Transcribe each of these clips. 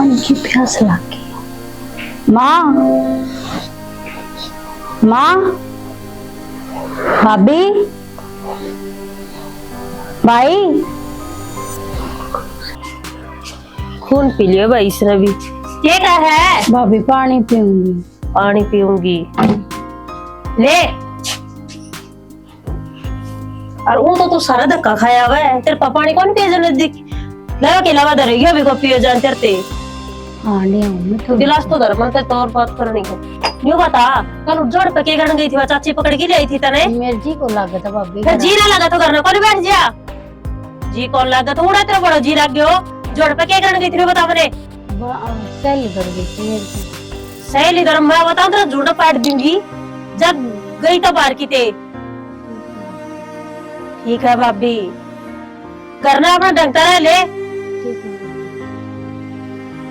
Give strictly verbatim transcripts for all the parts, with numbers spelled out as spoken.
मुझे प्यास लग गई। माँ, माँ, भाभी, भाई। खून पी लियो भाई इसने भी। के कर है? भाभी, पानी पीऊंगी। पानी पीऊंगी। ले। और वो तो तू सारा धक्का खाया हुआ है, तेरे पापा ने कौन पिए जन्नत दी? लगा के लावा धरे, यो भी को पियो जान तेरे ते। हाँ, ले आऊं मैं तो। गिलास तो धर, मन ते तौर बात करनी को। न्यू बता, कल जोड़ पे के करने गई थी, वह चाची पकड़ के ले आई थी तने? मेरे जी को लगा था भाभी फिर घर। जी ना लगा तो घर ना कौन बैठ जा? जी कौन लगा तो उड़ा तेरा बड़ा जी लग गयो। जोड़ पे के करने गई थी, बता मने। बा-, सहेली घर गई थी मेरी से। सहेली घर मैं बताऊं, तेरा जूड़ा पाट दूंगी। जब गई तो बाहर की ते। ठीक है भाभी, करना अपना ढंग तरह ले। ठीक है।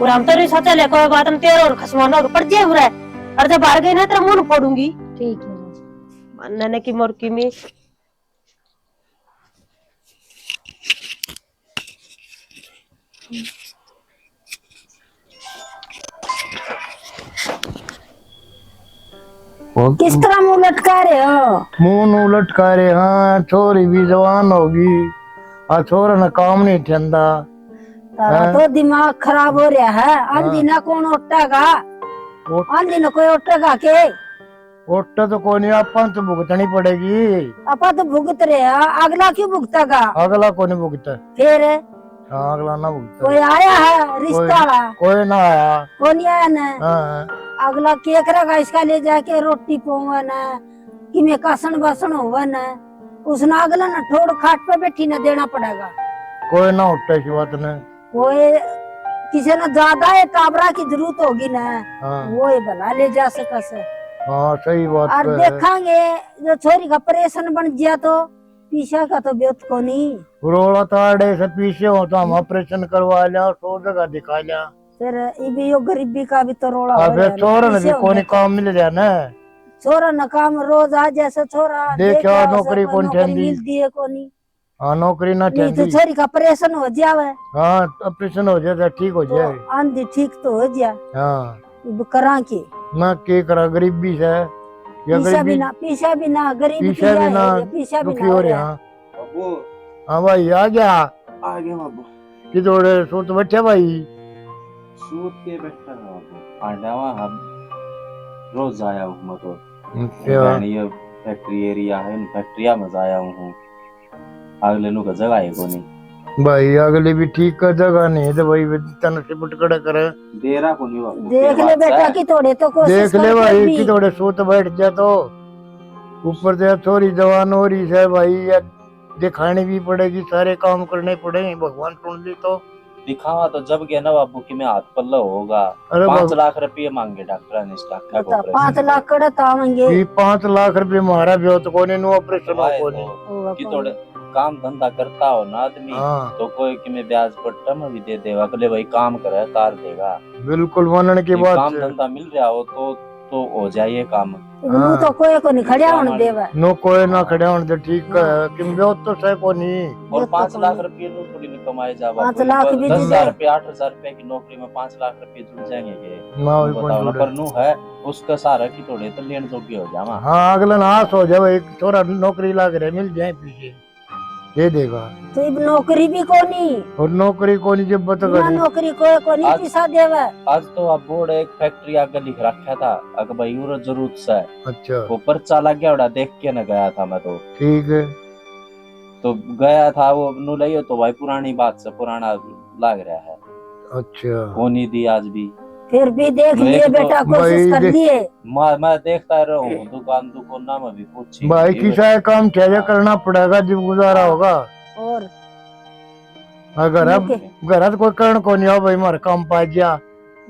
और हम तो नहीं सोचा ले कोई बात, हम तेरा और खसमाना और पड़ जाए बुरा। और जब बाहर गई ना, तेरा मुंह फोड़ूंगी। ठीक है। मानने की मुर्गी में। किस तरह मुंह लटका रहे हो? मुंह नू लटका रहे, हाँ, छोरी भी जवान होगी, आ छोरा ने काम नहीं ठंडा। तारा हैं? तो दिमाग खराब हो रहा है, आंधी हाँ। ना कौन ओटेगा? ओट- आंधी ना कोई ओटेगा के? ओटे तो कोनी, आपा तो भुगतनी पड़ेगी। आपा तो भुगत रहे हैं, अगला क्यों भुगतेगा? अगला कोनी भुगते। फिर? हाँ, अगला ना भुगते। कोई आया है रिश्ता वाला? कोई ना आया। कोनी आया ना? हाँ। अगला के करेगा, इसका ले जाके रोटी पोवे ना, कि में कासन बासन होवे ना, उसने अगला ना ठोड़ खाट पे बैठी ना देना पड़ेगा। कोई ना उठे इस बात ने। कोई किसी ने ज्यादा है टाबरा की जरूरत होगी ना, हाँ। वो ही भला ले जा सके से। हाँ, सही बात और तो है। देखांगे जो छोरी का ऑपरेशन बन गया तो पीसा का तो ब्योत कोनी। रोला तो आड़े से पीसे हो तो हम ऑपरेशन करवा लिया, सौ जगह दिखा लिया। फिर इब यो गरीबी का भी तो रोला हो अबे रहा है, छोरन पीसे भी होने कोनी तो। काम मिल रहा ना। छोरा न काम रोज आ जैसे छोरा देख देख आओ, आओ, नौकरी सब कौन नौकरी ठंडी? मिलती है कोनी। हाँ, नौकरी ना नहीं तो ठंडी। छोरी का ऑपरेशन हो जावे। हाँ, ऑपरेशन हो जाए तो ठीक हो तो जाए। आंधी ठीक तो हो जाए। हाँ। अब करा के? मैं के करा, गरीबी से। या पीसा गरीबी भी ना, पीसा भी ना, गरीब पीसा भी ना, पीसा भी दुखी ना हो हो रहे रहा। हाँ। बाबू। हाँ भाई, आ गया। आ गया बाबू। किधर सूत बैठे भाई? सूत के बैठा था बाबू। आंडावा हम रोज आया हूँ मैं तो। अच्छा। ये फैक्ट्री एरिया है, इन फैक्ट्रिया में जाया हूँ। अगले नु का जगह है कोनी। भाई, अगले भी ठीक का जगह नहीं है तो भाई, तन से बुटकड़ा करे। देरा कोनी बाबू, देख ले बेटा, कि थोड़े तो कोशिश देख ले भाई, कि थोड़े सूत बैठ जा तो। ऊपर से थोड़ी जवान हो रही है भाई, या दिखानी भी पड़ेगी, सारे काम करने पड़ेंगे, भगवान सुन ले तो। दिखावा तो जब गया ना बाबू कि मैं हाथ पल्ला होगा। अरे पाँच लाख रुपये मांगे डॉक्टर ने इस डॉक्टर को बता, ऑपरेशन पाँच लाख कड़े तो आवेंगे। ये पाँच लाख रुपये मारा भी हो तो कोने नु ऑपरेशन हो कोने। तो कि थोड़े काम धंधा करता हो ना आदमी, हाँ। तो कोई कि मैं ब्याज पट्टा में भी दे देगा, अगले भाई काम करे, तार देगा। बिल्कुल मानने की बात काम धंधा मिल रहा हो तो तो हो जाए काम। नु तो कोई को नहीं खड़ा होने देवे। नो कोई ना खड़ा होने दे, ठीक है, किम ब्योत तो सै कोनी। और पाँच लाख रुपये नु थोड़ी न कमाए जावा। पाँच लाख भी दस हजार रुपये, आठ हजार रुपये की नौकरी में पाँच लाख रुपये जुड़ जाएंगे के? ना, कोई बताओ ना, जुड़े। पर नु है, उसका सहारा की थोड़े तो लेन जोगे हो जावा। हाँ, अगला ना आस हो जावे, एक छोरा नौकरी लाग रहे, मिल जाए पीछे। दे देगा। तो इब नौकरी भी कोनी। और नौकरी कोनी जब तक ना है। नौकरी कोई कोनी आज पैसा देवे। आज तो अब बोर्ड एक फैक्ट्री आगे लिख रखा था, अक भाई उरो जरूरत से। अच्छा। वो पर्चा लग गया, उड़ा देख के ना गया था मैं तो। ठीक है। तो गया था वो नु लाइयो तो भाई पुरानी बात से पुराना लाग रहा है। अच्छा। कोनी दी आज भी। फिर भी देख लिए तो बेटा, कोशिश कर लिए। मैं, मैं देखता रहूं, दुकान दुकाना में भी पूछी। भाई, किसा काम ठहरे करना पड़ेगा, जब गुजारा होगा। और हाँ, घर, घर तो कोई करण को नहीं हो भाई, मारे काम पा गया।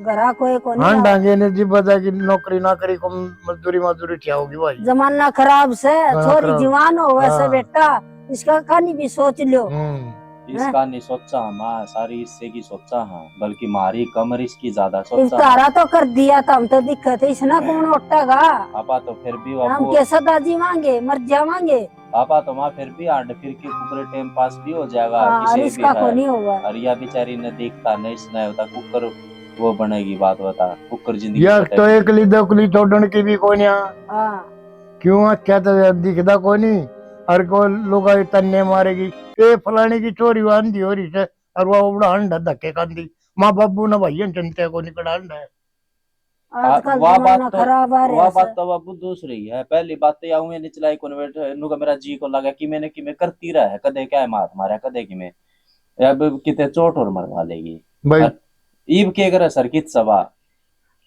घरा कोई को नहीं हाँ। डांगे ने जी बता कि नौकरी ना करी को मजदूरी मजदूरी क्या होगी भाई। जमाना खराब से, हाँ, छोरी खराब। जवान हो वैसे हाँ। बेटा, इसका कहानी भी सोच लो। हम्म। इसका नहीं सोचा हम, हाँ, सारी इससे की सोचा हाँ, बल्कि मारी कमर इसकी ज्यादा सोचा। इफ्तारा तो कर दिया था, हम तो दिक्कत है, इसने कौन उठेगा? आपा तो फिर भी हम के सदा जीवांगे, मर जावांगे। आपा तो माँ फिर भी आंड फिर के कुकर टाइम पास भी हो जाएगा, हाँ, किसी और इसका को नहीं होगा। और या बेचारी ने देखता नहीं, इसने होता कुकर वो बनेगी बात बता, कुकर जिंदगी यार, कटेगी। तो एकली दोकली छोड़न की भी कोन्या। हाँ। क्यों आख्या तो दिखदा कोनी, और को लुगाई तन्ने मारेगी। ए फलाने की छोरी आंधी हो रही से, और वो उबड़ा हंडा धक्के खांदी। माँ बाबू ना भाइयों चिंता को निकड़ा हंडा है। आ, आजकल वा जमाना बात तो, खराब आ वा रहा बात है। तो बाबू दूसरी है। पहली बात तो या उंगली चलाई कोनी बैठे, नुका मेरा जी को लगा कि मैंने कि मैं करती रहा है, कदे क्या है मात मारा, कदे कि मैं अब किते चोट और मरवा लेगी। भाई। और ईब के करे सर कित सभा?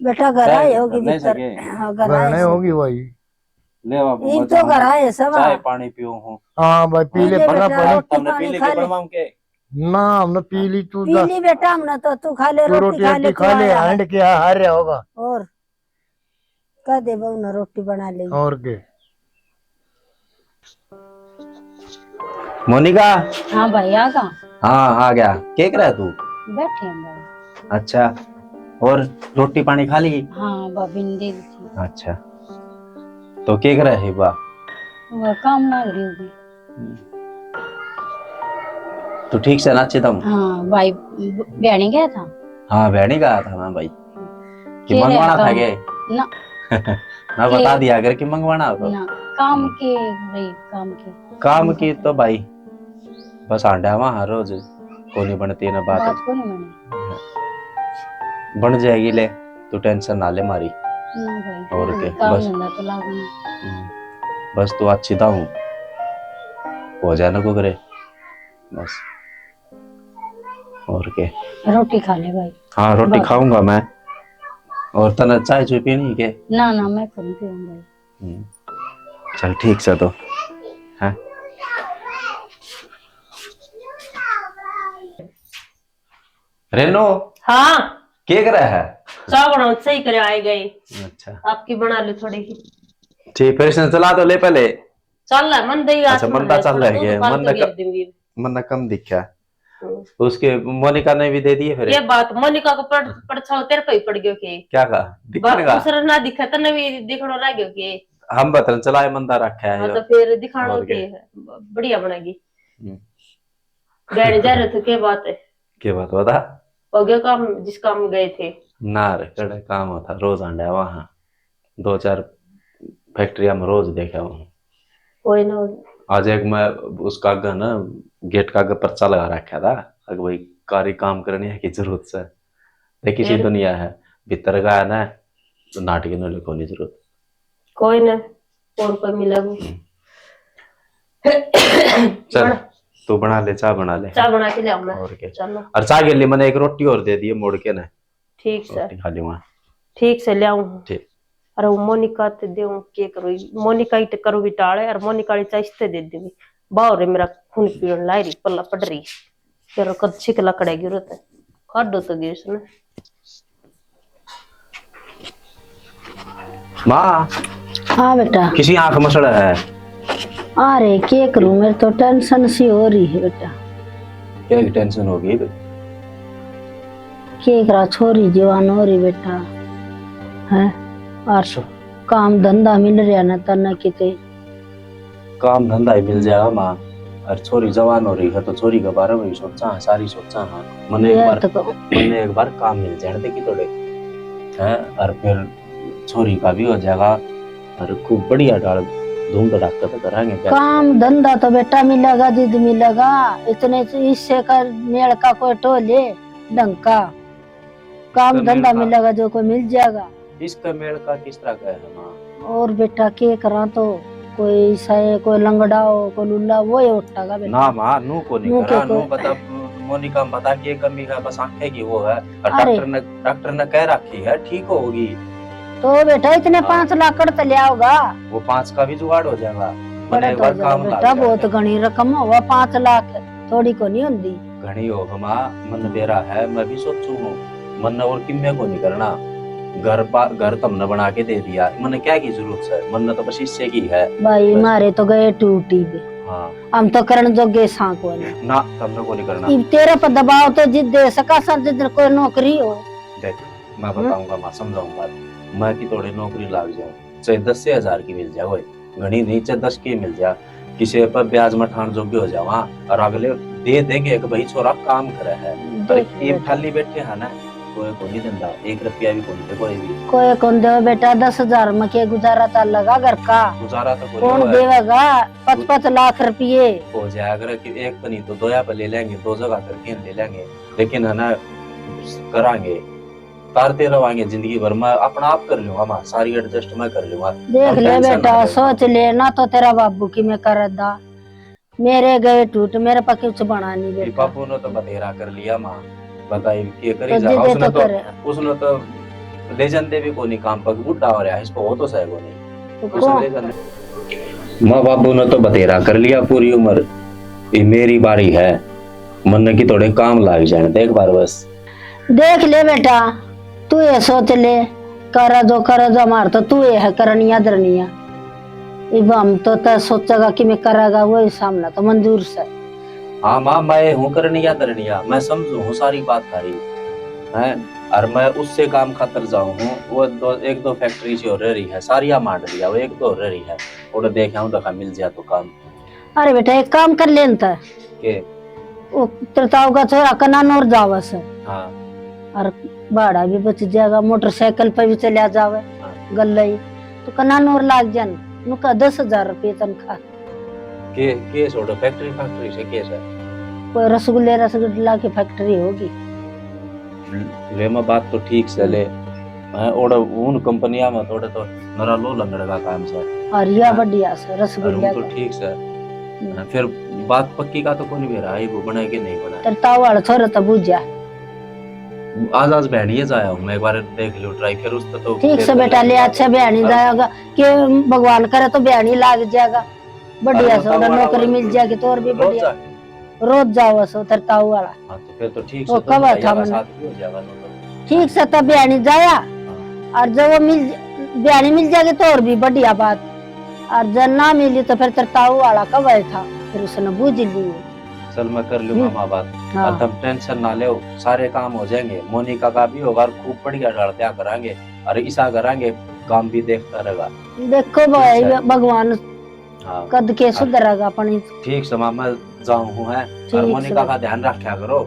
बेटा, घर चाय आए होगी नहीं भीतर। सके। हाँ, घर घर आए नहीं से। होगी भाई। ले बाबू, ईब मैं तो तो घर आए सब। चाय पानी पीऊँ हूँ। हाँ भाई, पी ले, अरे भला बेटा, पानी। रोटी तुमने पानी पी ली खा के ले। बनवाऊँ के? ना, हमने पी ली, तू पी जा। ली बेटा, हमने तो, तू खा ले, तू रोटी रोटी खा ले, आटी तू खा ले, आया। हंड के हार रहा होगा। और कह दे बहू ने रोटी बना ले। और के? मोनिका। हाँ भाई, आ गया। हाँ, आ गया। के कर रहा है तू? बैठे हैं भाई। अच्छा, और रोटी पानी खा ली? हाँ, भाभी ने दे दी थी। अच्छा, तो के कर रहा है बा? वो काम लाग रही होगी। तू ठीक से ना चितम? हाँ भाई, ब-, बहनी गया था। हाँ, बहनी गया था ना भाई। कि के मंगवाना था काम? के? ना। ना, के? बता दिया अगर कि मंगवाना हो तो। ना, काम हम्म। के भाई, काम के। काम की तो भाई, बस आंडा वहाँ रोज कोनी बनती ना बात। बात कोनी बनी। बन जाएगी ले, तू टेंशन ना ले मारी। ना भाई, और के, काम बस। धंधा तो लागू नहीं। हम्म, बस तू अच्छी दाऊ हो जाए ना को करे, बस। और के? रोटी खा ले भाई। हाँ, रोटी बस। खाऊंगा मैं। और तने चाय चुय पीनी के? ना, ना, मैं कम पीऊंगा। हम्म। चल, ठीक से तो। हैं? रेनो। हाँ। के करे है? चाय बनाओ, सही करे आए गए। अच्छा। आपकी बना लो थोड़ी। ठीक, फिर इसने चला तो ले पहले। चल रहा है, मन दे अच्छा, मन दा चल रहा है, दूध पाल मन के दा गिर क-, दूंगी। मन दा कम दिखा। हम्म। उसके मोनिका ने भी दे दिए फिर। ये बात, मोनिका को पड़-, पड़छाव तेरे पे ही पड़ गयो के? क्या कहा? दिखने बा-, का? दूसरा ना दिखा, तन्ने भी दिखनो रह गयो के? हम बतन चलाए मंदा रखा है हाँ, यो। तो फिर दिखानो और के क्या? है? ब-, बढ़िया बनेगी। हम्म। बहन जा रहे थे, क्या बात है? क्या बात बता? हो गया काम, जिस काम गए थे? ना रे, कड़े काम होता, रोज आंडा वहाँ। दो चार फैक्ट्रिया में रोज देखा हूँ। कोई ना। आज एक मैं उसका आगे ना, गेट का आगे पर्चा लगा रखा था, अगर भाई कारी काम करनी है की जरूरत से। देखी सी फिर? दुनिया है, भीतर का है ना, तो नाटक ने लिखो नहीं जरूरत। कोई ना, और कोई मिलेगा। हम्म। चल, बना। तू बना ले, चाय बना ले। चाय बना के ले आऊं मैं। और क्या? चलो। और चाय के लिए मैंने एक रोटी और दे दी है मोड़ के ना। ठीक से। रोटी खा लूंगा। ठीक से ले आऊं। ठीक। अरे वो मोनिका ते देऊं, के करूं? मोनिका ही ते करूं भी टाले, और मोनिका वाली चाय इसते दे दूंगी। बाहर रे मेरा खून पीण लाई रही, पल्ला पड़ रही। तेरा कद छिक लकड़ेगी रो ते। काढो तो गैस ने। माँ। हाँ बेटा। किसी आंख मसड़ा है? अरे के करूं, मेरे तो टेंशन सी हो रही है बेटा। क्या की टेंशन हो गई बे? के करा, छोरी जवान हो रही बेटा, हैं? और अच्छा। काम धंधा मिल रहा ना तन्ने किते? काम धंधा ही मिल जाएगा माँ। और छोरी जवान हो रही है तो छोरी के बारे में भी सोचा है, सारी सोचा है। मने एक ये बार, तो मने एक बार काम मिल जाने दे कि थोड़े, हैं? और फिर छोरी का भी हो जाएगा और खूब बढ़िया ढाल धूम धड़ाका तो करांगे प्यार। काम धंधा तो बेटा मिलेगा, जिद मिलेगा, इतने से इससे कर मेल का कोई टोले ढंग का काम धंधा मिलेगा जो कोई मिल जाएगा। इसका मेल का किस तरह का है माँ? और बेटा के करा तो, कोई सै, कोई लंगड़ा हो, कोई लुल्ला, वो ही उठेगा बेटा। ना माँ, नू को नहीं नू करा, के नू कोई बता, मोनिका में बता के कमी है, बस आंखें की वो है। और अरे। डॉक्टर ने, डॉक्टर ने कह रखी है, ठीक होगी। तो बेटा इतने हाँ। पाँच लाख कड़ तो लिया होगा। वो पाँच का भी जुगाड़ हो जाएगा। बड़ा मने एक तो बार हो जाएगा काम बेटा, बहुत घनी रकम होगा, पाँच लाख थोड़ी को नहीं होंदी। घनी होगा माँ, मन बेरा है, मैं भी सोचू हूँ, मन और किम्मे को नहीं करना। घर पा-, घर तुमने बना के दे दिया, मन क्या की जरूरत है, मन तो बस इससे की है। भाई, बस। मारे तो गए टूटी भी। हाँ। हम तो करण जोगे सां को नहीं। ना, तुमने को नहीं करना। इब तेरे पर दबाव तो जिद दे सका सर, जिद कोई नौकरी हो। देख, मैं हम्म? बताऊंगा, मैं समझाऊंगा, मैं कि थोड़ी नौकरी लाग जाऊं, चाहे दस हजार की मिल जाए, घणी नहीं, चाहे दस की मिल जा, किसी पर ब्याज में ठाण जोग्य हो जावा और अगले दे देंगे कि भाई छोरा काम करे है। और देख, ये देख। खाली बैठे हैं ना, कोई कोनी देंदा, एक रुपया भी कोनी दे कोई भी। कोई कोनी दे बेटा, दस हजार में के गुजारा चलेगा घर का? गुजारा तो कोनी कौन होया। देवेगा? पाँच पाँच लाख रुपये। हो जाया करे कि एक तो नहीं तो दो या पे ले लेंगे, दो जगह करके ले लेंगे, लेकिन है ना, करांगे, करते रवांगे जिंदगी भर। मैं अपना आप कर लूंगा, मैं सारी एडजस्ट मैं कर लूंगा। देख ले बेटा, सोच ले ना तो तेरा बाबू की मैं कर दा। मेरे गए टूट, मेरे पा कुछ बना नहीं ये बेटा। बाबू ने तो बतेरा कर लिया माँ, बताई के करी तो जा। जिदे उसने तो तो करे। उसने तो ले जाते भी कोनी काम पर, बूढ़ा हो रहा है, इसको हो तो सही कोनी। तो उसने कौन? ले जाते। माँ बाबू ने तो बतेरा कर लिया पूरी उम्र, ये मेरी बारी है, मन्ने की थोड़े काम लाग जाने, देख बार बस। देख ले बेटा, तू ये सोच ले, करे जो, करे जो, हमार तो तू ये है करनिया धरनिया। इब हम तो तय सोचेगा कि मैं करेगा, वही सामने तो मंजूर से। हाँ माँ, मैं हूँ करनिया धरनिया, मैं समझू हूँ सारी बात थारी, हैं? और मैं उससे काम खातर जाऊँ हूँ, वो दो, एक दो फैक्ट्री सी हो रही है, सारिया मांड लिया, वो एक दो हो रही है, और देख आऊँ, देखा मिल जाए तो काम। अरे बेटा, एक काम कर ले न त। के? वो तेरे ताऊ का छोरा कनानौर जावे से। हाँ। और भाड़ा भी बच जाएगा, मोटरसाइकिल पे भी चला जावे। हाँ। गल्ला ही। तो कनानौर लाग जान, नुका दस हजार रुपये तनख्वाह। के, के छोड़ो, फैक्ट्री, फैक्ट्री से के से? कोई रसगुल्ले, रसगुल्ला की फैक्ट्री होगी। वे में बात तो ठीक से ले, हैं, ओड़े उन कंपनियां में थोड़े तो नरा लो लंगड़ का काम से। और या हैं? बढ़िया से, और रसगुल्ला तो का। ठीक से। हम्म। हैं, फिर बात पक्की का तो कोनी बेरा, ये वो बने के नहीं बने। तेरे ताऊ वाला छोरा तो बुझा। आज, आज बहनी ये जाया हूँ मैं, एक बार देख लियो ट्राई, फिर उस तो ठीक से बेटा, ले अच्छा बहनी जाएगा कि भगवान करे तो बहनी लाग जाएगा। बढ़िया से नौकरी मिल जाएगी तो और भी बढ़िया। रोज जाओ सो तेरे ताऊ वाला। हाँ, तो फिर तो ठीक से, कब था? साथ भी हो जाएगा नौकर। ठीक से तब बहनी जाया। हाँ। और जब वो मिल, बहनी मिल जाएगी तो और भी बढ़िया बात। और जब ना मिली तो फिर तेरे ताऊ वाला कब था, फिर उसने बूझ ली। चल, मैं कर लूंगा माँ बात। हाँ। और तुम टेंशन ना लो, सारे काम हो जाएंगे। मोनिका का भी होगा और खूब बढ़िया डाल दिया करांगे और ऐसा करांगे, काम भी देखता रहेगा। देखो भाई, भगवान हाँ। कद के सुधरेगा अपनी। ठीक से माँ, मैं जाऊँ हूँ, है। और मोनिका का ध्यान रखा करो।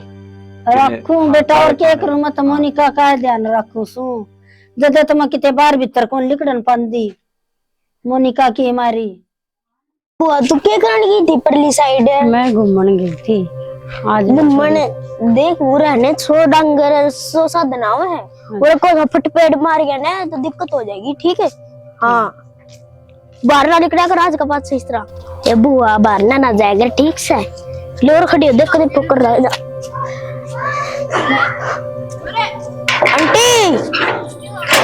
रखूं बेटा, और क्या करूं मैं तो, मोनिका का ध्यान रखूं सू। जदे तो मैं किते बाहर भीतर कौन लिकड़न पांदी मोनिका की मारी। बुआ, तू के करण गई थी परली साइड? मैं घूमन गई थी। आज घूमन। देख, उरे ने सौ डांगर, सौ साधन आवे है। अच्छा। उरे को फटपेट मार गया ना तो दिक्कत हो जाएगी, ठीक है? हाँ। बाहर ना निकला कर आज का बात सही तरह। ए बुआ, बाहर ना, ना जाया कर, ठीक से। ले और खड़ी हो, देख कदे ठोकर लग जा। आंटी,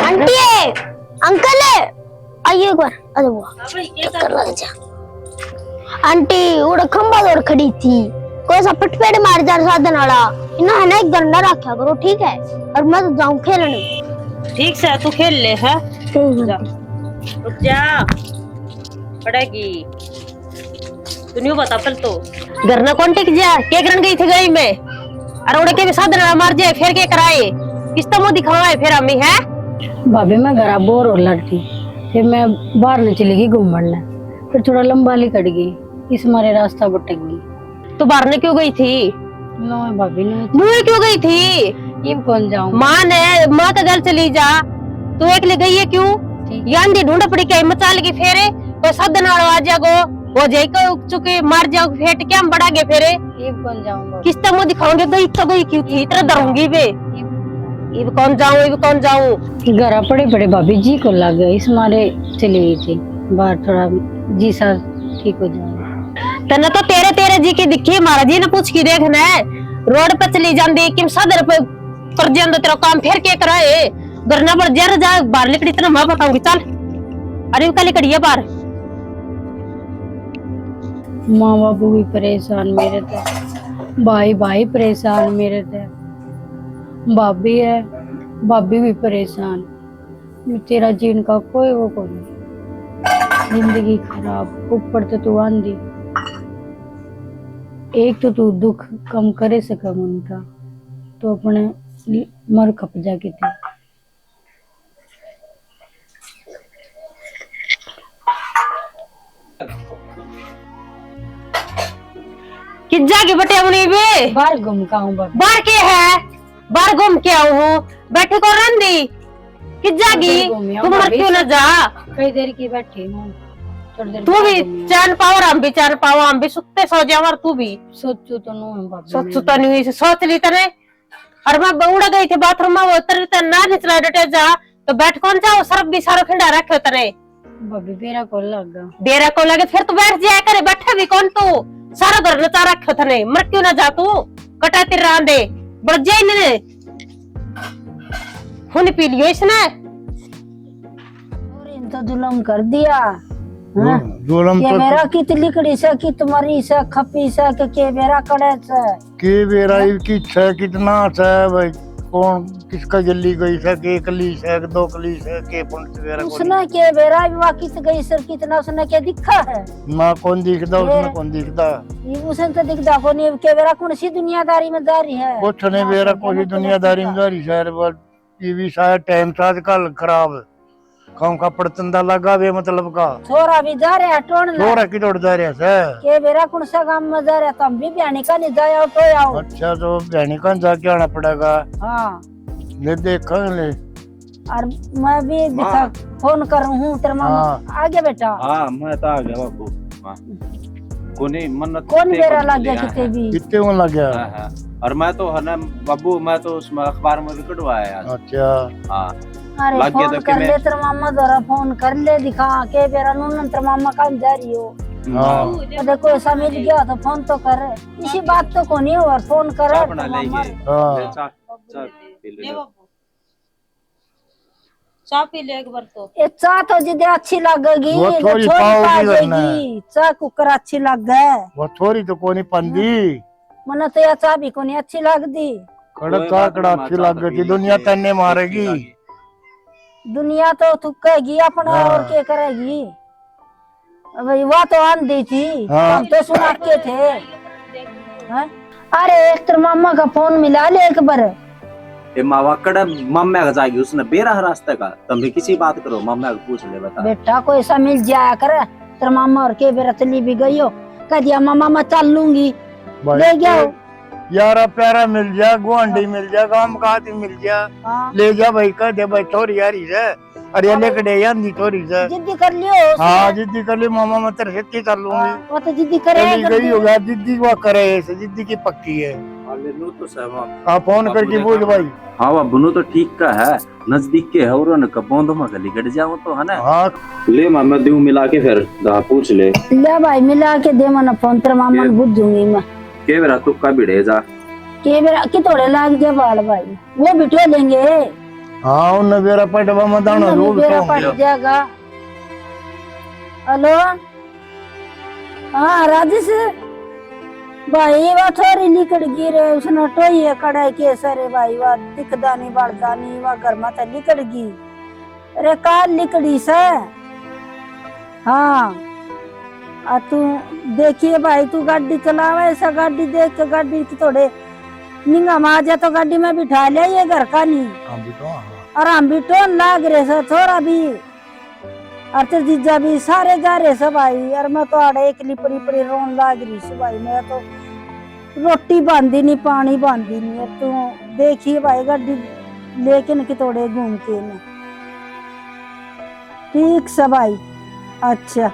आंटी, अंकल, आइए एक बार। अरे बुआ, चक्कर लग जा। आंटी उड़ खंबा दौड़ खड़ी थी, कोई सा पटपेड़ मार जा साधन वाला। इन्हें है ना, एक घर ना रखा करो, ठीक है? और मैं तो जाऊं खेलने। ठीक से, तू खेल ले, है? ठीक है। जा। रुक जा, पड़ेगी। तू न्यू बता पहले तो। घर ना कौन टिक जा, के करन गई थी गली में? अरे उड़े के भी साधन वाला मार जाए, फिर के कराए? किस तो मुंह दिखावा है फिर हमें, है? भाभी, मैं घरा बोर हो लड़ती, फिर मैं बाहर ने चली गई घूमने, फिर थोड़ा लंबा लिकड़ गई, इस मारे रास्ता भटक गई। तो बाहर ने क्यों गई थी? नो भाभी, नो। मुंह क्यों गई थी? इब कौन जाऊं? माँ ने, माँ के घर चली जा। तू एकली गई है क्यों? ठीक। या आंधी ढूंढ पड़ी क्या? मचा लगी फेरे, कोई साधन वाला आ जागो, हो जाए को चुके मार जाओ, फेट क्या हम बड़ा गए फेरे? इब कौन जाऊंगा? किस तरह मुंह दिखाऊंगे? गई तो गई क्यों थी? इतना डरूंगी बे। इब इब कौन जाऊं, इब कौन जाऊं? घर पड़े पड़े भाभी जी को लग गए, इस मारे चली गई थी बाहर, थोड़ा जी सा ठीक हो जाए। तन्ने तो तेरे, तेरे जी की दिखी, महाराज जी ने पूछ की देख ने, रोड पे चली जांदी, किम सदर पे कर जांदा तेरा काम, फिर के करा है? घर ना पर जर जा, बाहर लिकड़ी इतना मैं बताऊंगी, चल। अरे, कल लिकड़ी है बाहर। माँ बाबू भी परेशान मेरे ते, भाई, भाई परेशान मेरे ते, भाभी है, भाभी भी परेशान। तेरा जीन का कोई वो कोनी। जिंदगी खराब, ऊपर तो तू आंधी। एक तो तू दुख कम करे सके मन का, तो अपने मर खप जा किते। किज्जा के बटे अपने बे? बाहर घूम का आऊं बाबा। बाहर के है? बाहर घूम के आऊ हूँ, बैठी को रहंदी। कि जागी? तू मर क्यों ना जा? कई देर की बैठी हूँ, थोड़ी देर तू भी चैन पाओ और हम भी चैन पाओ, हम भी सुत्ते सो जाओ और तू भी। सोचू तो नहीं, सोचू तो नहीं, सोच ली तने। और मैं उड़ गई थी बाथरूम में, वो तेरे ते ना निचला डटे जा, तो बैठ कौन जाओ, सरफ भी सारो खिंडा रखे तने। भाभी, बेरा को लगा। बेरा को लगे, फिर तू बैठ जाया करे, बैठे भी कौन तू? सारा घर नचा रखे तने, मर क्यों ना जा तू? कटा तेरे रांदे, बड़ जाए ने। खून पी लियो इसने। और इन तो जुलम कर दिया। हाँ? जुलम के तो मेरा कित लिकड़ी से, कित मरी से, खपी से, के, के बेरा कड़े से। के बेरा हाँ? इब की छे, कितना छे भाई, कौन किसका जल्दी गई से, के कली से, के दो कली से, के पुंड से बेरा कौन? उसने के बेरा इब वा कित गई सर, कितना उसने के दिखा है? ना कौन दिखदा, ये उसने कौन दिखदा? ये उसने तो दिखदा कौन, ये के बेरा कौन सी दुनियादारी में जा रही है? कुछ नहीं ना बेरा, तो कौन सी दुनियादारी में जा रही है, बस ये भी शायद टाइम से आजकल खराब। गाँव का पड़तंदा लगा बे मतलब का। छोरा भी जा रहा है टोन ना। छोरा किधर जा रहा है से? के बेरा कौन सा गांव में जा रहा है, तो हम भी बहनी का नहीं जाया तो आओ। अच्छा, तो बहनी का जाके आना पड़ेगा। हाँ। ले देखेंगे ले। और मैं भी दिखा, फोन करूँ हूँ तेरे मामा। हाँ। आ गया बेटा? हाँ, मैं तो आ गया बाबू। हाँ। कोनी मन्नत कौन कितने बेरा को लग गया लिया कितने है। भी? कितने को लग गया? हाँ, हाँ। और मैं तो है ना बाबू, मैं तो उसमें अखबार में भी कढ़वाया आज। अच्छा। हाँ। अरे लग गया फोन तो कर किमे- ले, तेरे मामा द्वारा फोन कर ले, दिखा के बेरा नून तेरे मामा काम जा रही हो। हाँ। अरे कोई ऐसा मिल गया तो फोन तो कर, इसी बात तो कोनी हो और फोन कर चाय बना तेरे मामा। लेंगे। हाँ। ले चाय, चाय पी ले ले लो। बाबू। चाय पी ले एक बार तो। ये चाय तो जिदे अच्छी लगेगी, वो ये थोड़ी छोरी पाओगी पा वरना। जाएगी। चाय कुकर अच्छी लगे। वो थोड़ी तो कोनी पांदी। मने तो ये चाय भी कोनी अच्छी लगदी। कड़क कोई चाय बात कड़ा नहीं, अच्छी माता लगे थी, कभी दुनिया नहीं तन्ने अच्छी मारेगी। लगी। दुनिया तो थुकेगी अपना, हाँ। और के करेगी? भाई, वह तो आंधी थी, हाँ। हम तो सुना के थे। हैं? अरे, एक तेरे मामा का फोन मिला ले एक बार। ए मावा, कड़े मामा का जागी, उसने बेरा है रास्ते का। तुम भी किसी बात करो, मामा को पूछ ले, बता। बेटा, कोई ऐसा मिल जाया करे, तेरे मामा और के बेरा चली भी गई हो, कह दिया, "मामा, मैं चल लूंगी।" भाई, ले गया हो। यारा प्यारा मिल जा, गुआंढी मिल जा, गांव का आदमी मिल जा, हाँ। ले जा भाई, कह दे भाई, थोड़ी यारी है। अरे, अरे। लिकड़े यार, नहीं थोड़ी जा। जिद्दी कर लियो उसने। हाँ, जिद्दी कर लियो, मामा, मैं तेरे से की कर लूंगी। हाँ, वो तो जिद्दी करे, चली गई होगा, जिद्दी वो करे, ऐसे जिद्दी की पक्की है। हाँ, ले लो तो साहब। हाँ, फोन करके पूछ भाई। हाँ, बाबू, नो तो ठीक का है, नजदीक के है, और उन्हें कब बूंद में गली गड़ जाओ तो, है ना? हाँ। ले मामा, दूं मिला के फिर, दा, पूछ ले। ले भाई, मिला के दे मना फोन, तेरे मामा ने बुझूंगी मैं। के बेरा तुक्का भिड़े जा। के बेरा की थोड़े लाग जा बाल भाई। वो बिठो लेंगे। हाँ, उन्हें बेरा पटवा मत आना, उन्हें जो भी बेरा पट जाएगा। हेलो, हाँ राजेश भाई, वा थोड़ी लिकड़ गई रे, उसने टोई है कड़े के सरे भाई, वा दिखदा नहीं, बढ़दा नहीं, वा घर में तो लिकड़ गई। अरे काल लिकड़ी से। हाँ। आ तू देखिए भाई, तू गाड़ी चलावे ऐसा, गाड़ी देख के गाड़ी की थोड़े निंगा में आ जा तो गाड़ी में बिठा लिया ये घर का नहीं। हम भी तो, हाँ। और हम भी टोन लाग रहे से थोड़ा भी। और तेरे जीजा भी सारे जा रहे से भाई, और मैं तो आड़े एकली पड़ी पड़ी रोन लाग रही सु भाई। मैं तो रोटी बांधी नहीं, पानी बांधी नहीं है। तू देखिए भाई, गाड़ी लेके न कितोड़े घूम के न। ठीक से भाई। अच्छा।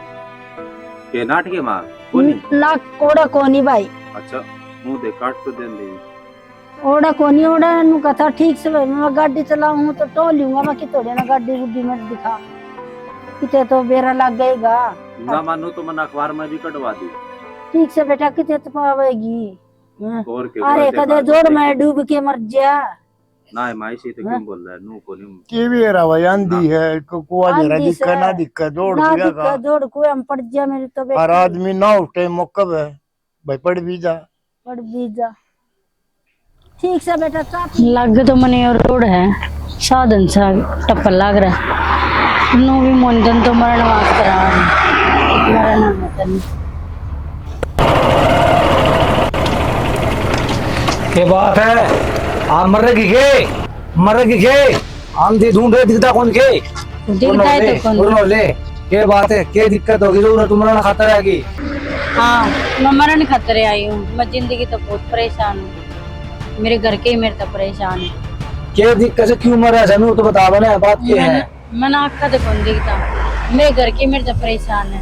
के नाटके माँ? कोनी? ना, कोड़ा कोनी भाई। अच्छा, मुंह दे काट तो दे दे। ओड़ा कोनी, ओड़ा नु कथा ठीक से भाई, मैं गाड़ी चलाऊं तो टो लूंगा, मैं कितोड़े ना गाड़ी गुड्डी मत दिखा। किते तो बेरा लग गएगा। ना मानो तो मन अखबार में भी कटवा दी। ठीक से बेटा, किते तो पावेगी। हाँ। और के अरे, कदे जोड़ में डूब के मर जा। ना, माई से तो हाँ। क्यों बोल रहा है? नू को नहीं। के भी है रहा भाई, आंधी ना। है, को-, कुआ दे रहा, आंधी दिक्का से। ना दिक्का, जोड़ ना कुआ दिक्का, का। जोड़ कुआ में पड़ जा मेरी तो बेटी। हर आदमी ना उठे मौका पे, भाई पड़ भी जा। पड़ भी जा। ठीक से बेटा, चाप। लग तो मने और रोड है, साधन सा टप्पल लाग रहा। नू भी मोन तन तो मरण वास्ते रहा है। मरण वास्ते। के बात है? आ मर रही के? मर रही के? आंधी ढूंढ रहे, दिखता कौन के? दिखता है तो कौन? उन्होंने ले। के बात है? के दिक्कत होगी? जरूर तुम मरण खातर आ गई? हाँ, मैं मरण खातर आई हूँ। मैं जिंदगी तो बहुत परेशान हूँ। मेरे घर के ही मेरे तै परेशान है। के दिक्कत है, क्यों मरा जानू, तो बता बने, बात के है? मैंने आँखा तै कौन दिखता, मेरे घर के मेरे तै परेशान है,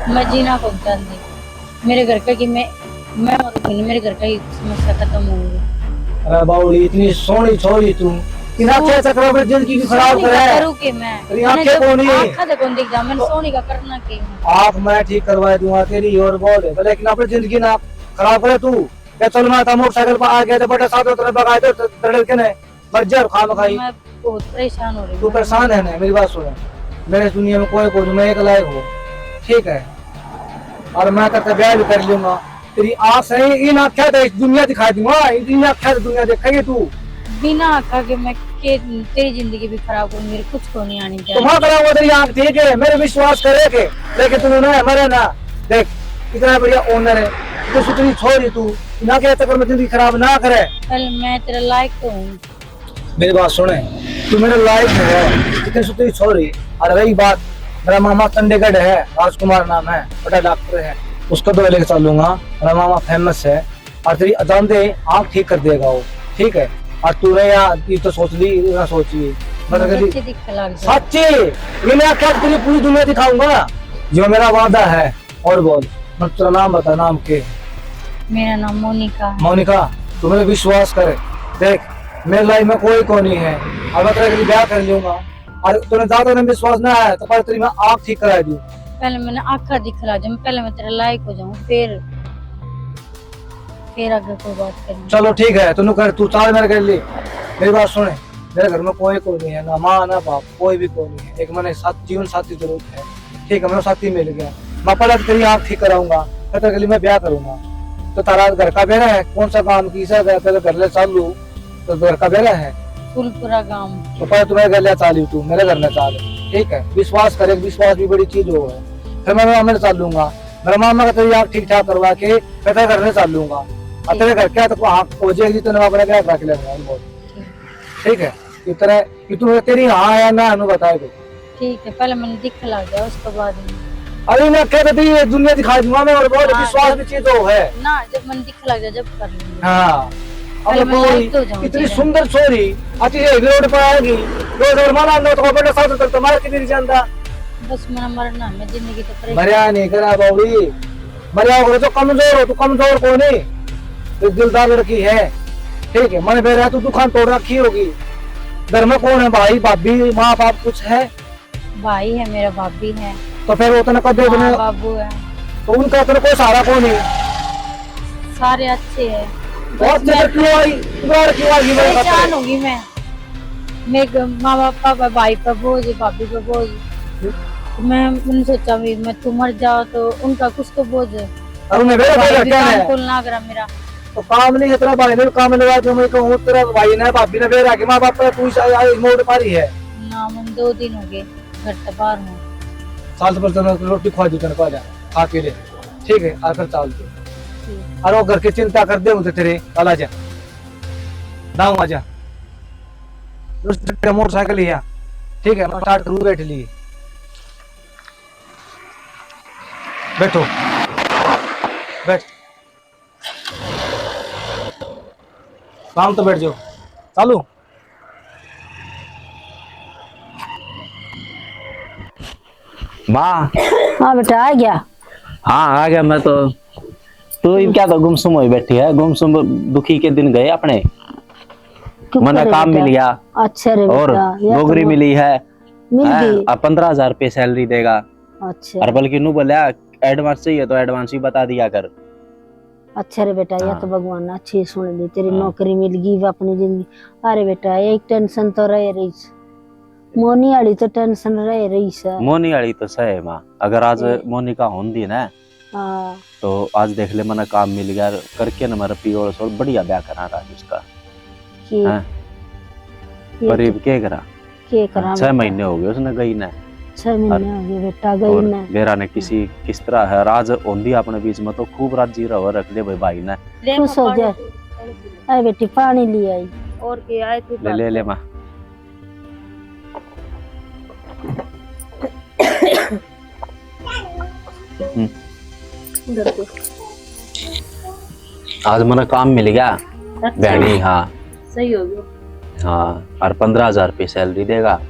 मैं जीना कौन चाहती। मेरे घर का कि मैं मैं मरूंगी ना, मेरे घर का ही समस्या खत्म होगी। अरे बावली, इतनी सोहनी छोरी तू, इना क्या चक्कर में जिंदगी की खराब करे? करूँ के मैं? तेरी आंखें कौन है? आँखा तै कौन दिखता, मैंने सोहनी का करना के है? आँख मैं ठीक करवा दूंगा तेरी, और बोल, लेकिन अपनी जिंदगी ना खराब करे तू। क्या चल, मैं था मोटरसाइकिल पर आ गया तो बड़ा साथ उतरे बगा दे, तो तड़ल के ने मर जा और खाम खाई। मैं बहुत परेशान हो रही हूँ। तू परेशान है ना, मेरी बात सुन, मेरे इस दुनिया में कोई कोई, मैं एक लायक हूँ, ठीक है, और मैं तेरे ब्याह भी कर लूंगा। तेरी आँख से इन आँखें तो इस दुनिया दिखा दूंगा, इन आँखें तो दुनिया देखेगी तू। बिना आँखा के मैं के, तेरी जिंदगी भी खराब करूँ, मेरे कुछ को नहीं आनी चाहिए। तो मैं कराऊंगा तेरी आँख ठीक है, मेरे विश्वास करे के, लेकिन तू ना मरे ना। देख, इतना बढ़िया ऑनर है, इतनी सुथरी छोरी तू, ना के चक्कर में जिंदगी खराब ना करे। पहले मैं तेरे लायक तो हूँ। मेरी बात सुने, तू मेरे लायक है, इतनी सुथरी छोरी। और रही बात, मेरा मामा चंडीगढ़ है, राजकुमार नाम है, बड़ा डॉक्टर है, उसको दो लेके चलूंगा। मेरा मामा फेमस है और तेरी अजांदे आँख ठीक कर देगा वो, ठीक है। और तूने यहाँ ये तो सोच ली, ना सोच ली, मतलब मुझे कि अच्छी दिख लग जाए। सच्ची, ये मैं क्या तेरी पूरी दुनिया दिखाऊंगा, जो मेरा वादा है। और बोल, मैं तेरा नाम बता, नाम के? मेरा नाम मोनिका है। मोनिका, तू मेरे विश्वास कर, देख, मेरे लाइफ में कोई को नहीं है, अब मैं तेरा ब्याह कर लूंगा। और तूने ज्यादा ने विश्वास ना है तो पर तेरी मैं आँख ठीक करा दूं। पहले मैंने आँखा दिखला, जब पहले मैं तेरे लायक हो जाऊं, फिर फिर आगे कोई बात करेंगे। चलो ठीक है, तू कर, तू चाल मेरे कर ले। मेरी बात सुने, मेरे घर में कोई कोई नहीं है, ना माँ ना बाप, कोई भी कोई नहीं है। एक मैंने साथ, जीवन साथी जरूरत है, ठीक है, मेरा साथी मिल गया। मैं पहले तो तेरी आँख ठीक कराऊंगा, फिर तेरे के लिए मैं ब्याह करूंगा। तो तारा घर का बेरा है, कौन सा काम की से तेरे घर ले चालू, तो घर का बेरा है फूलपुरा गांव। तो पहले तुम्हारे घर ले चालू, तू मेरे घर में चाल, ठीक है, विश्वास करे, विश्वास भी बड़ी चीज हो है। फिर मैं मेरे चालूंगा, मेरा मामा का तेरी आँख ठीक ठाक करवा के मैं तेरे घर में चालूंगा। और तेरे घर क्या तो आँख हो जाएगी, तो मैं अपने ब्याह करा के ले आऊंगा, बोल। ठीक है, इतना कि तू तेरी हाँ या ना अनु बताए दे। ठीक है, पहले मैंने दिख लग गया, उसके बाद में। अरे मैं कह देती, ये दुनिया दिखा दूंगा मैं, और बहुत हाँ, विश्वास जब भी चीज हो है ना, जब मैंने दिख लग गया, जब कर लूंगा। हाँ, अब पहले मैं कोई लायक तो हो जाऊं इतनी तेरे। सुंदर छोरी, अच्छी से रोड पर आएगी, दो हजार माला अंदर तो बेटा साथ तो मार के भी नहीं जानता। बस मेरा मरना, मैं जिंदगी तो परेशान। मरया नहीं करा बावली, मरया हो तो कमजोर हो, तू कमजोर को नहीं, तो दिलदार लड़की है, ठीक है। मन बेरा तू दुकान तोड़ रखी होगी। घर में कौन है, भाई, भाभी, माँ बाप कुछ है? भाई है मेरा, भाभी है। तो फिर वो तने कदे माँ बने? बाबू है। तो उनका तने कोई सहारा कौन है? सारे अच्छे हैं। बहुत बस अच्छे मैं क्यों आई? उधार क्यों आई? मेरे परेशान होगी मैं। मेरे माँ बाप, पापा, भाई पे बोझ, भाभी पे बोझ। तो मैं, मैंने सोचा भी मैं, तू मर जाओ तो उनका कुछ तो बोझ। और उन्हें बेरा भाई बेरा भी क्या काम है? कुल ना करा मेरा। तो काम नहीं है तेरा भाई ने, काम लगा जो मैं कहूँ, तेरा भाई ने, भाभी ने बेरा के माँ बाप पे तू इस, इस मोड़ पारी है। ना, मैं दो दिन हो गए घर से बाहर हूँ। साल तो पर रोटी खवा दी तने, खा जा, खा पी ले, ठीक है, आकर चाल तू। ठीक। और वो घर की चिंता कर दे, उनसे तेरे, चला जा। दाऊ आजा। उस तरह मोटरसाइकिल ही है। ठीक है, मैं स्टार्ट करूँ, बैठ लिए। बैठो। बैठ। काम तो बैठ जाओ। चालू। माँ। हाँ बेटा, आ गया। हाँ, आ गया मैं तो। तू इब क्या तो गुमसुम होई बैठी है, गुमसुम दुखी के दिन गए अपने। मने काम मिल गया। अच्छा रे और बेटा, या नौकरी तो मिली है। मिल हैं, गई। अब पन्द्रह हजार रुपये सैलरी देगा। अच्छा। और बल्कि नू बोला, एडवांस चाहिए तो एडवांस ही बता दिया कर। अच्छा रे बेटा, या हाँ। तो भगवान ने अच्छी सुन ली, तेरी हाँ। नौकरी मिल गई, अब अपनी जिंदगी। अरे बेटा, एक टेंशन तो रह रही है। मोनी वाली तो टेंशन रह रही है। मोनी वाली तो सही है माँ, अगर आज ए। मोनी का होंदी ना, हाँ। तो आज देख ले, मने काम मिल गया, करके ना मेरा पियोल सोल बढ़िया ब्याह करा राज उसका। के? हैं? ये पर तो इब के करा? के करा छह बेटा? महीने हो गए उसने गई ने। छह महीने और, हो गए बेटा गई और ने। बेरा ने किसी, किस तरह है, राज होंदी अपने बीच में तो खूब राजी रहो, रख ले भाई, भाई ने। खुश हो जा। आए बेटी, पानी ले आई। और के आए थे ले, ले, ले माँ। हम्म। इधर को। आज मने काम मिल गया, अच्छा। बहनी, हाँ। सही हो गयो। हाँ, और पन्द्रह हजार रुपये सैलरी देगा।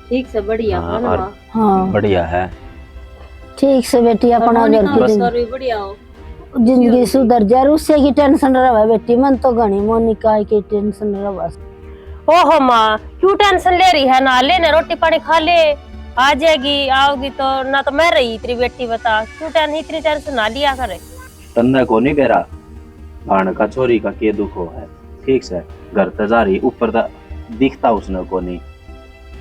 ठीक से, बढ़िया हाँ, है ना और माँ? हाँ। बढ़िया है। ठीक से बेटी, और अपना घर मोनिका की और जिंदगी, सौरभ भी बढ़िया हो। जिंदगी सुधर जा, उससे की टेंशन रहे बेटी, मन तो घणी मोनिका की टेंशन रहे। ओहो माँ, क्यों टेंशन ले रही है? ना ले, ना रोटी पानी खा ले, आ जाएगी, आओगी तो। ना तो मैं रही इतनी बेटी, बता, क्यों टें-, इतनी टेंशन ना लिया करे। तन्ने को नहीं बेरा, भाण का छोरी का के दुख हो है, ठीक से, घर ते जा रही, ऊपर दा दिखता उसने को नहीं,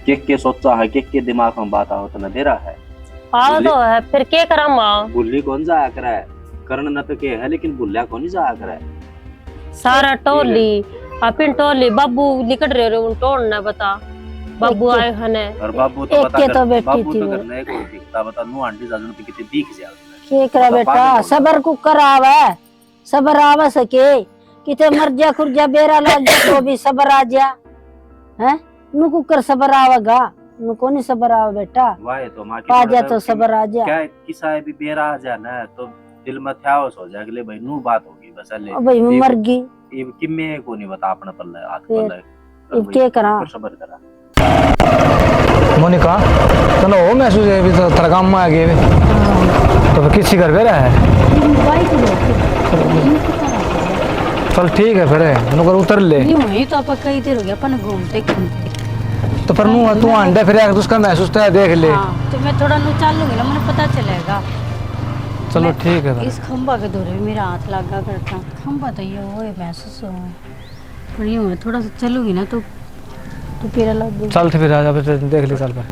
के के सोचा है, के के दिमाग में बात हो तने बेरा है। आओ भूली तो है, फिर के करा माँ? भूली कौन जाया करे, करण न तो के है, लेकिन भूलिया कौन जाया करे। सारा ठीक है। टोली, अपन टोली, बाबू निकट रहे रे, उन टोल ना बता, बाबू एक के आए हने। और बाबू तो एक बता के कर, तो बैठी बाबू थी तो वो। घर नहीं कोई दिखता, बता नू आंटी जाजन पे कितने दिख जाए। के करा तो बेटा, पागल हो सबर गया। कुकर आवे, सबर आवे सके, किते मर जा खुर जा, बेरा लाग जा तो भी सबर आ जा, हैं? नु कुकर सबर आवेगा, नु कोनी सबर आवे बेटा। वाह, ये तो माँ की आ जा मर्जी तो है। सबर आ जा। क्या है, किसा है भी बेरा आ जा ना, तो दिल में ख्यास हो जा, अगले भाई नू बात होगी, बस ले। ओ भाई, मैं इब, मर गई। इब किम्मे को नहीं बता अपने पल्ले, हाथ फिर? पल्ले। इब भाई, के करा? सबर करा। मोनिका, तने हो महसूस है, अभी तो तेरा काम में आ गए भी। तो फिर किसी घर पे रहा है? चल ठीक है फिर, नुकर उतर ले। नहीं हुई तो आप कई देर हो गया अपन घूमते घूमते। तो फिर नू तू आंडे फिर एक दूसरा महसूस तो है, देख ले। हाँ, तो मैं थोड़ा नू चालूंगी ना, मैंने पता चलेगा। चलो मैं ठीक है फिर। इस खंबा के दौरे मेरा हाथ लगा करता, खंबा तो ये वो महसूस हो। पर यूं है, थोड़ा सा चलूंगी ना तो, तो पेरा लग गई। चल तो फिर आजा, फिर देख ले, चल फिर।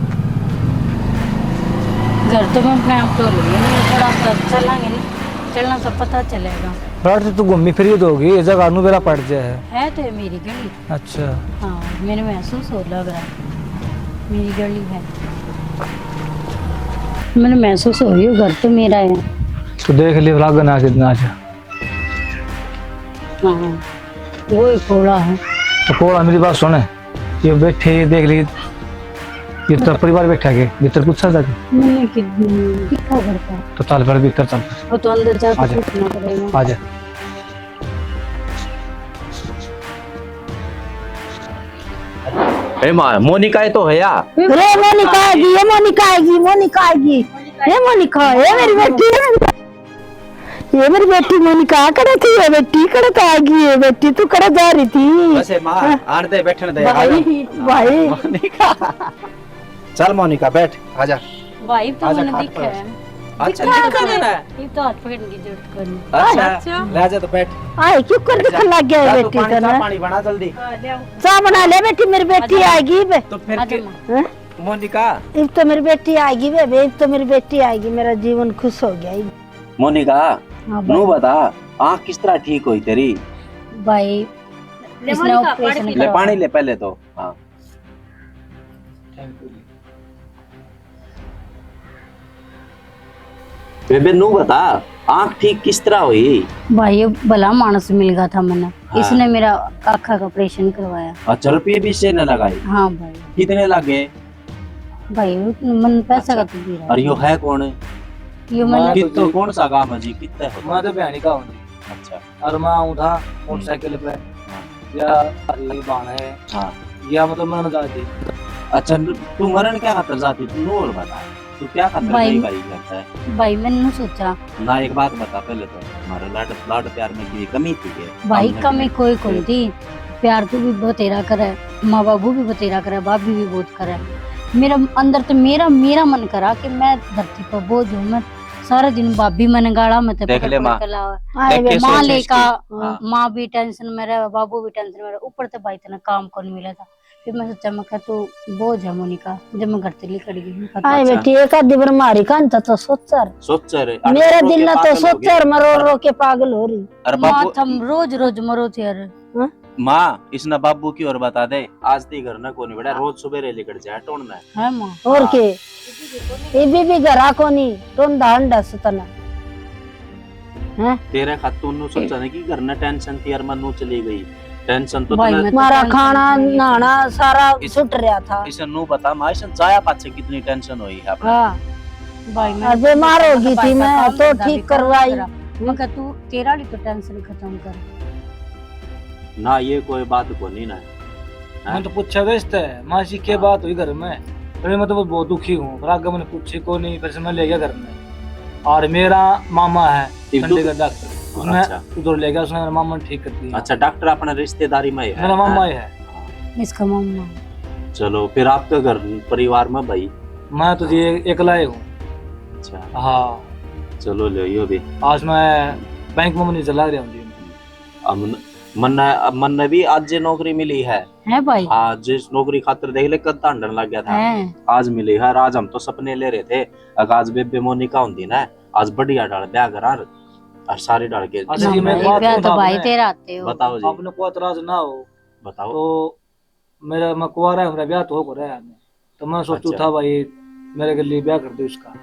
घर तो मैं अपने आप तो लूंगी ना, थोड़ा सा चलांगे ना, चलना सा पता चलेगा। रात से तू घूमी फिरी तो होगी, ये जगह नू बेरा पड़ जाए है। है तो ये मेरी गली। अच्छा। हाँ, मैंने महसूस हो लग रहा है, मेरी गली है। मैंने महसूस हो रही हो, घर तो मेरा है। तो देख ले, रागन आ कितना आज। हाँ, वो एक कोड़ा है। तो कोड़ा, मेरी बात सुने, ये बैठे, ये देख ली, ये तो परिवार बैठा के भीतर पूछा था। मैंने कि-, कितना करता? तो चल, फिर भीतर चल। वो तो अंदर जाके आजा। पूछना पड़ेगा। आजा। ए माँ, मोनिका ये तो है या? अरे मोनिका आएगी, ये मोनिका आएगी, मोनिका आएगी। ये मोनिका, ये मेरी बेटी है। ये मेरी बेटी मोनिका, कड़े थी ये बेटी, कड़े तो आ गई ये बेटी, तू कड़े जा रही थी? बस ए माँ, हाँ। आन दे, बैठन दे, आ भाई, जा। भाई। मोनिका। चल मोनिका, बैठ, आजा। भाई, तो आजा, मैंने खाट दिखा पर। है। अच्छा, दिखा दिखा है। देना है। ये तो हाथ पकड़ने की जरूरत कोनी। अच्छा, अच्छा। ले आजा तो बैठ। आए, क्यों कर दिखा लग गया है जा, तू बेटी पानी, का चा ना? पानी बना जल्दी। हाँ, ले आओ। चा बना ले बेटी, मेरी बेटी आजा। आएगी बे। तो फिर आजा के-, माँ। हैं? मोनिका। इब तो मेरी बेटी आएगी बे, बे, इब तो मेरी बेटी आएगी, मेरा जीवन खुश हो गया इब। मोनिका, हाँ भाई। नू बता, आँख किस तरह ठीक हुई तेरी? भाई, ले इसने मोनिका, ऑपरेशन पानी पी। ले करवाया। पानी ले पहले तो। हाँ। बेबे, नू बता, आँख ठीक किस तरह हुई? भाई, ये भला मानस मिल गया था मन्ने। हाँ। इसने मेरा आँखा का ऑपरेशन करवाया। अच्छा, रुपये भी इसने लगाए? हाँ भाई। कितने लगे? भाई, मन पैसा का तो दिया। और यो है कौन? यो मैं कित्तो, कौन सा गाँव है जी? कित्ते हो? मैं तो भैणी का हूँ जी। अच्छा। और मैं आऊँ था मोटरसाइकिल पे। हाँ। या ये बाण है। हाँ। या मतलब मैं ना जाती। अच्छा, न-, तू मरण क्या खातर जाती? तू और बता। तू क्या खातर भाई, गई भाई घर पे? भाई, मैंने नहीं सोचा। ना, एक बात बता पहले तो, हमारे लाड, लाड प्यार में की कमी थी के? भाई, कमी कोई कौन थी? प्यार तू भी बतेरा करे, माँ बाबू भी बतेरा करे, भाभी भी बहुत करे। मेरा अंदर तो मेरा, मेरा मन करा कि मैं धरती पर बोझ हूँ, मैं सारा दिन भाभी मने गाला में ते देख ले पकड़ माँ। के लावे। आए देख वे के माँ सोच लेका, इसकी। हाँ। माँ भी टेंशन में रहे, बाबू भी टेंशन में रहे, ऊपर ते भाई तने काम कौन मिला था। फिर मैं सोचा, मैं कहा, "तू बोझ है मोनिका।" जब मैं घर से निकल गई, मैं कहा, आए अच्छा। बेटी, एक आधी बार मारी कान तो, तो सोचा रे। सोचा रे। मेरे दिल ना तो सोचा रे, मैं रो रो के पागल हो रही। अरे माँ, बाबू, थम रोज रोज मरो थे यार। हाँ? माँ, इसने बाबू की और बता दे, आज ती घर ना कोनी बेटा, रोज सुबह रे लेकर जाए टोन में। है माँ। और हाँ। के? ये भी, भी घरा कोनी, टोन धान डस तना। हैं? तेरे खातू नू सोचा नहीं कि घर ना टेंशन थी यार, मैं नू चली गई। टेंशन तो भाई, तने मैं तो मारा टेंशन खाना, नहाना सारा छूट रहा था। इसे नू बता, माँ, इसे जाया पाछे कितनी टेंशन हुई है अपने। हाँ। भाई, मैं और बीमार हो गई थी, मैं तो ठीक करवाई। मैं कहा, तू तेरा भी तो टेंशन खत्म कर। ना, ये कोई बात कोनी ना। हैं? मैं तो पूछा था इससे, मासी के हाँ। बात हुई घर में, फिर मैं तो बहुत दुखी हूँ, फिर आगे मैंने पूछी को नहीं, फिर से मैं ले गया घर में। और मेरा मामा है ये चंडीगढ़ दु- डॉक्टर, उसने अच्छा। उधर ले गया, उसने मेरा मामा ने ठीक कर दिया। अच्छा, डॉक्टर अपने रिश्तेदारी में ही है, मेरा मामा हैं? ही है। इसका मामा। चलो, फिर आपका घर परिवार में भाई? मैं तो जी एकला ही हूँ। अच्छा। हाँ। चलो, ले यो भी। आज मैं बैंक में मनी चला रहा हूँ जी। अब न-, मन्ने, अब मन्ने भी आज ये नौकरी मिली है। है भाई? हाँ, जिस नौकरी खातर देख ले, कद तांडन लग गया था। हैं। आज मिली है, और आज हम तो सपने ले रहे थे, अगर आज बेबे मोनिका होंदी ना, आज बढ़िया ढाल ब्याह करा, और सारी ढाल के अच्छा जी, मैं भाई, बात ब्याह तो बताऊं भाई आपने? तेरा आते हो। बताओ जी। आपने को एतराज ना हो बताओ। तो मेरा, मैं कुंवारा है, मेरा ब्याह तो हो रहा है, तो मैं सोचू अच्छा। था भाई, मेरे के लिए ब्याह कर दो इसका,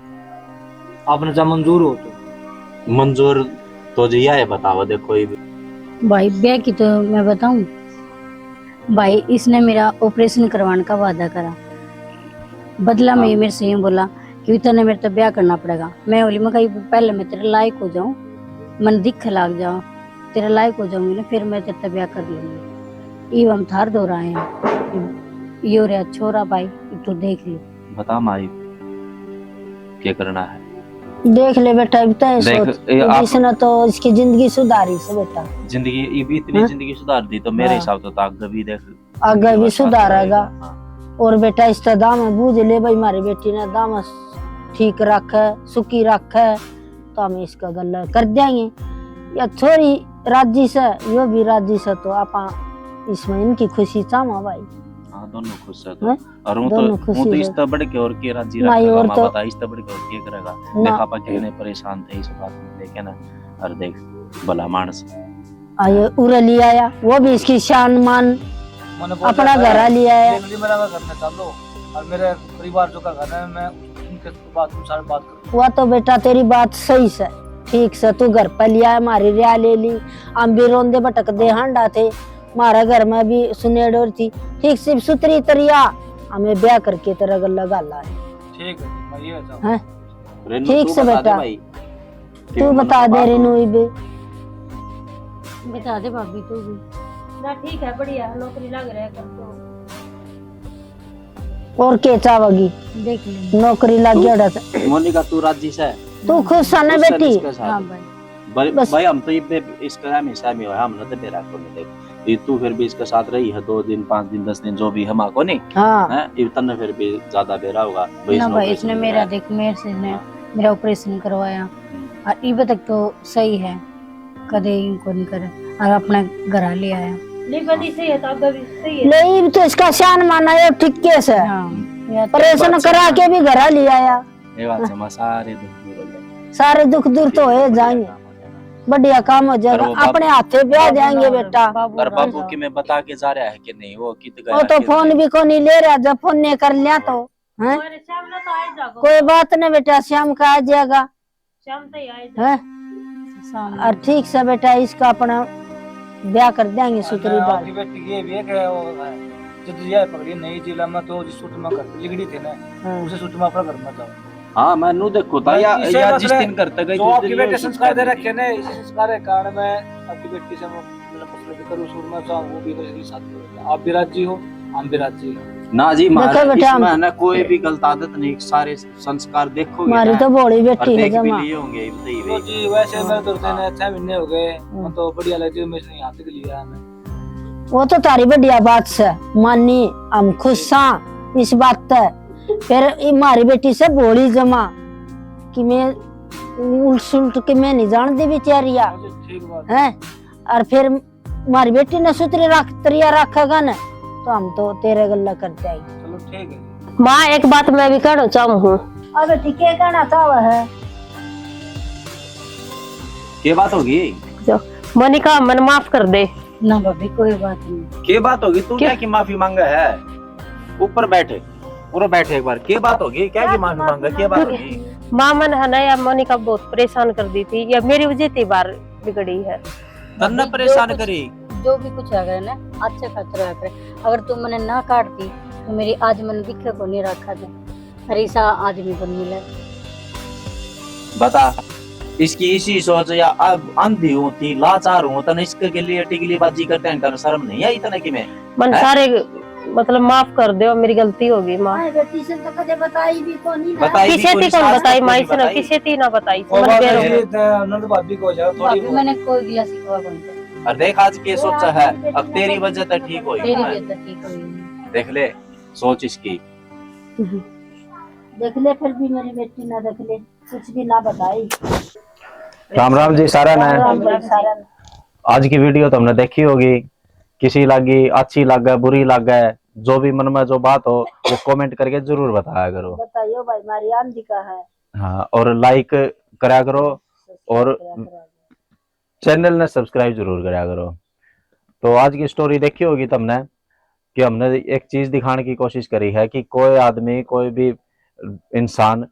आपने जब मंजूर हो तो। मंजूर तो जी, या है बताओ, देखो ये भी। भाई, ब्याह की तो मैं बताऊं भाई, इसने मेरा ऑपरेशन करवाने का वादा करा, बदला में ये हाँ। मेरे से यूं बोला कि तने मेरे तो ब्याह करना पड़ेगा। मैं बोली, मैं कही, पहले मैं तेरे लायक हो जाऊं, मन दिख लाग जाओ, तेरे लायक हो जाऊंगी ना, फिर मैं तेरे ते ब्याह कर लूंगी। इब हम थार दो रहे हैं, यो रहा छोरा भाई, तू देख ले। बता माई, क्या करना है? देख ले बेटा, इब तय देख, सोच, ए, आप इसने तो इसकी जिंदगी सुधारी से बेटा। जिंदगी, इब इतनी हाँ? जिंदगी सुधार दी तो मेरे हाँ। हिसाब से तो आगे भी देख, आगे भी सुधारेगा। हाँ। और बेटा, इस दाम बूझ ले भाई, मारी बेटी ने दाम ठीक रखे, सुखी रखे, तो हम इसका गल्ला कर देंगे। या छोरी राजी से, यो भी राजी से, तो आपा इसमें इनकी खुशी चाहवा भाई। हाँ, दोनों खुश है तो। हैं? और वो दोनों तो, खुशी वो तो है। इससे बढ़ के और के राजी नहीं, रखेगा, और माँ तो बता, इससे बढ़ के और के करेगा? ना। देख, आपा कितने परेशान थे इस बात में, देखे ना। और देख, भला मानस। आ, ये उरे ले आया, वो भी इसकी शान मान मैंने बोला अपना था, घर आ ले आया। ले मेरा घर में चलो, और मेरे परिवार जो का घर है, मैं उनके बात, उनसे बात करूँ। वो तो बेटा तेरी बात सही से, ठीक से, तू घर पे लिया, हमारी रिया ले ली, हम भी रोंदे भटकदे हांडा थे, हमारे घर में भी सुनेड़ और थी, ठीक से सुथरी तरिया हमें ब्याह करके तेरा गल्ला घाला है। ठीक है, मैं ये जाऊँ। हैं? रेनू, ठीक तू से बता दे बेटा। भाई। तू बता दे रेनू इबे। बता दे भाभी तू भी। ना ठीक है, बढ़िया नौकरी लग रहा है कर तो। और के चाहेगी? देख ले। नौकरी लग गया तो। मोनिका, तू राजी से? तू खुश है ना बेटी? हाँ भाई। भाई, बस। भाई, हम तो इबे इसका हमेशा में होया, हमने तो बेरा को नहीं देख। ये तू फिर भी इसके साथ रही है दो दिन, पाँच दिन, दस दिन, जो भी हम आको नहीं। हाँ। हैं? ये तन्ने फिर भी ज्यादा बेरा होगा। भाई, ना भाई, इसने मेरा देख, मेरे से ने हाँ। मेरा ऑपरेशन करवाया। हम्म। और इबे तक तो सही है, कदे यूं को नहीं करे। और अपने घर ले आया। नहीं, कदी सही है तो अब भी सही है। नहीं, तो इसका शान माना है, ठीक केस है। हाँ, या तो ऑपरेशन करा के भी घर ले आया। ये बात से माँ सारे दुख दूर हो जाए। सारे दुख दूर तो हो जाएंगे। बढ़िया काम हो जाएगा, अपने हाथे ब्याह जाएंगे बेटा। और बाबू की मैं बता के जा रहा है कि नहीं, वो कित गया वो तो फोन भी को नहीं ले रहा, जब फोन ने कर लिया तो, हैं? कोई बात नहीं बेटा, शाम का आ जाएगा। शाम तक ही आए हैं? शाम और ठीक से बेटा, इसका अपना ब्याह कर देंगे, सुतरी डाल। आपकी बेटी ये भी है कि वो है, जब ये पकड़ी नहीं जिला में, तो जिस सूट में घर पे लिगड़ी थे ना, हाँ। उसे सूट में अपना घर में जाओ। हाँ, मैं नू देखो था, या, या जिस दिन घर तक गई, जो आपकी बेटी संस्कार दे रखे ने, इसी संस्कार के कारण मैं आपकी बेटी से मतलब, मतलब भी करूँ, सूट में जाऊँ, वो भी मेरे साथ करूँ। आप भी राजी हो, हम भी राजी हो। ना जी, देखो बेटा, इसमें ना कोई भी गलत आदत नहीं, सारे संस्कार देखोगे हमारी ना, तो भोली बेटी है जमा। लिए होंगे, बताइए। तो जी, वैसे मैं तो हाँ। छह महीने हो गए, हाँ। मैं तो बढ़िया लग रही हूँ, मैं इसने यहाँ तक लिया है। वो तो तारी बढ़िया बात से मानी, हम खुश सा इस बात ते। फिर ये हमारी बेटी से भोली जमा कि मैं उल्ट सुल्ट के मैं नहीं जानती बेचारिया। अच्छा, ठीक बात है। हैं? और फिर मारी बेटी ने सुथरी रख, तरिया रखेगा ना, तो हम तो तेरे गल्ला कर जाएंगे। चलो ठीक है। माँ, एक बात मैं भी कहना चाहूँ हूँ। अबे ठीक है, कहना चाहवा है? के बात होगी? जो, मोनिका, मन माफ कर दे। ना भाभी, कोई बात नहीं। के बात होगी? तू क्या की माफी मांगे है? ऊपर बैठ, पूरा बैठ एक बार। के बात होगी? क्या की माफी मांगे? के बात होगी? माँ, मन है ना यार, मोनिका बहुत परेशान कर दी थी, या मेरी वजह से बार बिगड़ी है। तन्ने परेशान करी। जो भी कुछ है ना, अच्छे खातर है। अगर तू मने ना काटती, तो मेरी आज मन दिखे को नहीं रखा था। अरे, ऐसा आदमी को मिले। बता। इसकी इसी सोच, या अब अंधी हूँ थी, लाचार हूँ, तने इसके के लिए टिगली बाजी करते हैं, तने शर्म नहीं आई तने कि मैं? मन हैं? सारे, मतलब, माफ कर दो, मेरी गलती होगी, माफ। आए बेटी से तो कदे बताई भी कोनी ना। बताई भी किसे कोनी, थी कौन सास बताई, को माई नहीं से ना, बताई। किसे थी ना बताई, वो मन बात बेरो। है, ये, अ, नंद भाभी को हो जाओ, थोड़ी भाभी बहुत। मैंने कोई गिला शिकवा कोनी। और देख आज के सोचा है, अब तेरी वजह तो ठीक होई तेरी है। वजह तो ठीक होई। देख ले सोच इसकी। देख ले, फिर भी मेरी बेटी ना देख ले, कुछ भी ना बताई। राम राम जी सारा ने। राम राम सारा ने। आज की वीडियो तो हमने देखी होगी, किसी लागी अच्छी लागे, बुरी लागे, जो भी मन में जो बात हो वो कमेंट करके जरूर बताया करो। बताइयो भाई, मारी आंधी का है। हाँ, और लाइक करा करो और करा करो। चैनल ने सब्सक्राइब जरूर करा करो। तो आज की स्टोरी देखी होगी तुमने कि हमने एक चीज दिखाने की कोशिश करी है कि कोई आदमी, कोई भी इंसान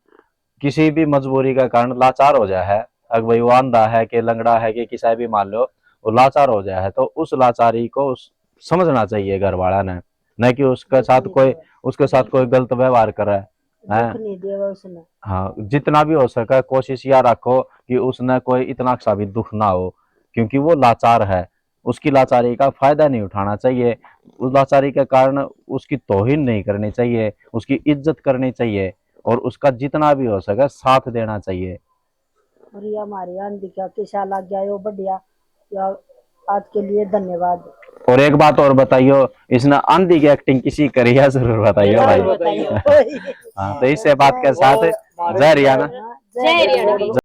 किसी भी मजबूरी का कारण लाचार हो जाए है, अगर भाई वो आंधा है कि लंगड़ा है कि किसी भी मान लो, वो लाचार हो जाए है, तो उस लाचारी को उस समझना चाहिए घर वाला ने, न कि उसके साथ कोई, उसके साथ कोई गलत व्यवहार करे है। दुख नहीं देवा उसने। हाँ, जितना भी हो सके कोशिश या रखो कि उसने कोई इतना सा भी दुख ना हो, क्योंकि वो लाचार है, उसकी लाचारी का फायदा नहीं उठाना चाहिए, उस लाचारी के कारण उसकी तौहीन नहीं करनी चाहिए, उसकी इज्जत करनी चाहिए और उसका जितना भी हो सके साथ देना चाहिए। और ये हमारी आंधी का किसा लग गया, यो बढ़िया। या आज के लिए धन्यवाद। और एक बात और बताइयो, इसने आंधी की एक्टिंग किसी करी है, जरूर बताइयो भाई। जरूर बताइयो। हाँ, तो इसे बात के साथ जय हरियाणा। हाँ, जय हरियाणा।